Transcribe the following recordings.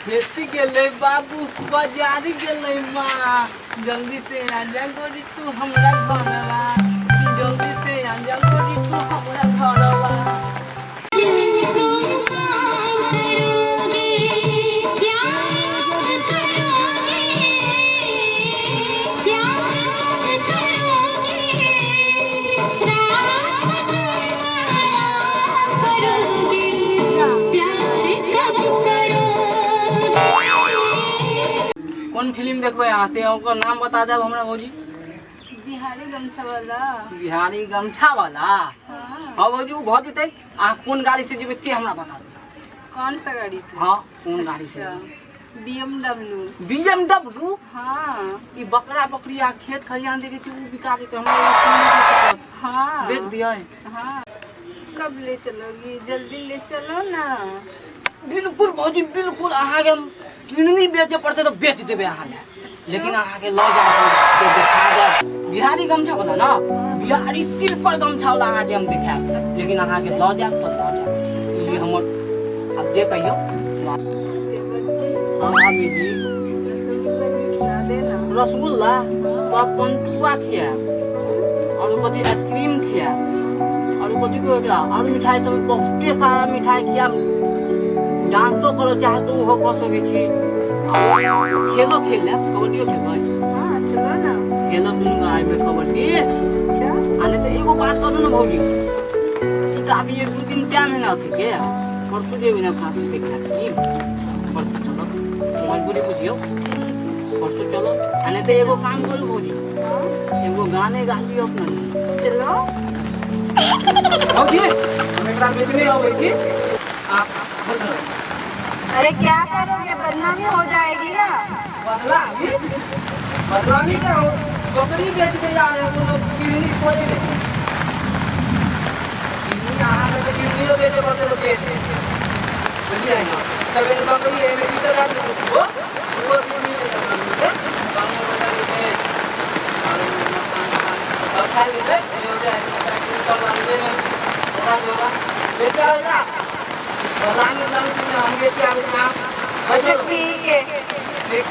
खेती गेलै बाबू, बाजार गेलै माँ, जल्दी से आजा गोरी तू हमरा घरवा, जल्दी से आजा गोरी तू हमरा घरवा। कोन फिल्म देखबै अहाँ से ओकर नाम बता देब हमरा भौजी। बिहारी गमछा वाला। बिहारी गमछा वाला? हाँ। हाँ भौजी, ओ भऽ जेतै। अहाँ कोन गाड़ी से जेबै से हमरा बता दू। कौन सा गाड़ी से? हाँ, कोन गाड़ी से? अच्छा, BMW। BMW? हाँ। ई बकरा बकरी आ खेत खलिहान देखै छी, ओ बिका जेतै हमरा ई सुनने के सकत। हाँ। बेच दियै। हाँ, कब ले चलोगी? जल्दी ले चलो ना। बिल्कुल भौजी, बिल्कुल। अहाँके हम किडनी बेचे पड़तै तऽ बेच देबै अहाँ लए, लेकिन अहाँके लऽ जायब से देखा देब। बिहारी गमछा वाला ना, बिहारी तिरपर गमछा वाला अहाँके हम देखायब, लेकिन अहाँके लऽ जायब तऽ लऽ जायब। ई हमर आब जे कहियौ। देवर जी। हाँ भाभी जी। रसगुल्ला भी खिला देना। रसगुल्ला तऽ पंतुआ खियायब, आओर कथी आइसक्रीम खियायब, आओर कथी को एकरा आओर मिठाई सब, बहुते सारा मिठाई खियायब। डांसो करऽ चाहे तऽ ओहो कऽ सकै छी, आ खेलो खेल लेब। कबड्डियो खेलबै? हाँ, चलो ना। खेलब दुनू आबि कबड्डी। अच्छा। आ नहि तऽ एगो बात करू ने भौजी, ई तऽ अभी एक दू दिन टाइम है ना अथी के, परसू जेबै ने अपना सब देखा की? परसू चलब, मजबूरी बुझियौ, परसू चलब। आ नहि तऽ एगो काम करू भौजी, एगो गाने गा लियौ अपना। चलो। भौजी, हम एकरा बेचने अबै छी, आप अरे, क्या करोगे? बदनामी हो जाएगी ना। बदनामी? बदनामी का हो? बकरी बेच के जा रहे हो, किडनी थोड़े बेच। किडनी अहाँ के किडनियो बेचे पड़ते तो बेच दे, बुझलियै ने? तब एगो बकरी एहिमे की टका दे वो वो किडनी गाँव में सब खा लेबै, हो जाए करवा लेबै, होगा होगा बेचा होगा। बदनामी उदनामी हम बेच के आबै छी। अहाँ अच्छा, ठीक है। बेच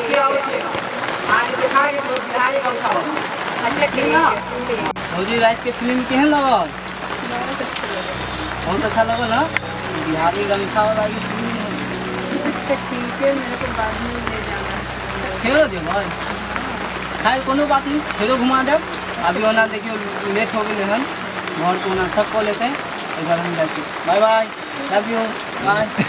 के आबै छी, अहाँके देखा के बिहारी गमछा वाला। अच्छा, ठीक है, ठीक है। भौजी, राति के फिल्म केहन लगल? बहुत अच्छा लगा। बहुत अच्छा लगल। हाँ, बिहारी गमछा वाला ई फिल्म। अच्छा, ठीक है, मेरे को बाद में ले जाना। फेरो जेबै? खैर, कोनो बात नहीं, फेरो घुमा देब। अभी ओना देखियौ लेट हो गेलै हन, घरके ओना सब कऽ लेतै। इधर हम जाइ छी। Bye bye, love you, bye.